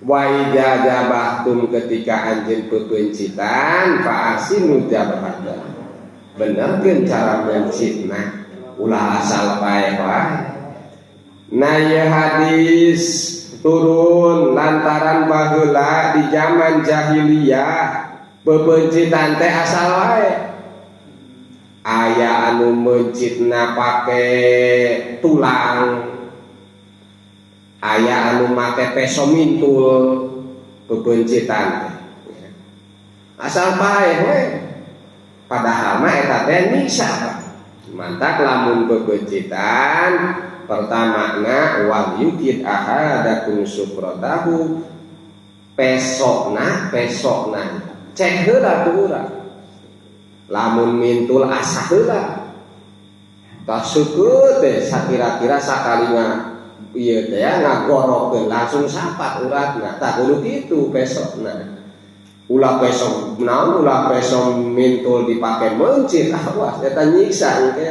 Wa idza dzabahtum, ketika anjeun pepeuncitan, fa ahsinu dzabhata, benerkeun cara meuncitna, ulah asal paeh wae. Nah, ieu hadis turun lantaran baheula di zaman jahiliyah pepeuncitan teh asal wae. Aya anu meuncitna pake tulang, aya anu make peso mintul. Pepeuncitan teh asal paeh we, padahal mah eta teh nyiksa, Pak. Mantak lamun pepeuncitan pertama na wal yuhid ahadakum syufratahu, pesona, pesona cek heula ku urang. Lamun mintul, asah heula. Tah, syukur teh sakira-kira sakali ieu teh ya, ngagorokeun langsung sapat uratna. Tah, kudu kitu pesona. Ulah peso naon, ulah peso mintul dipake meuncit, awas eta nyiksa engke.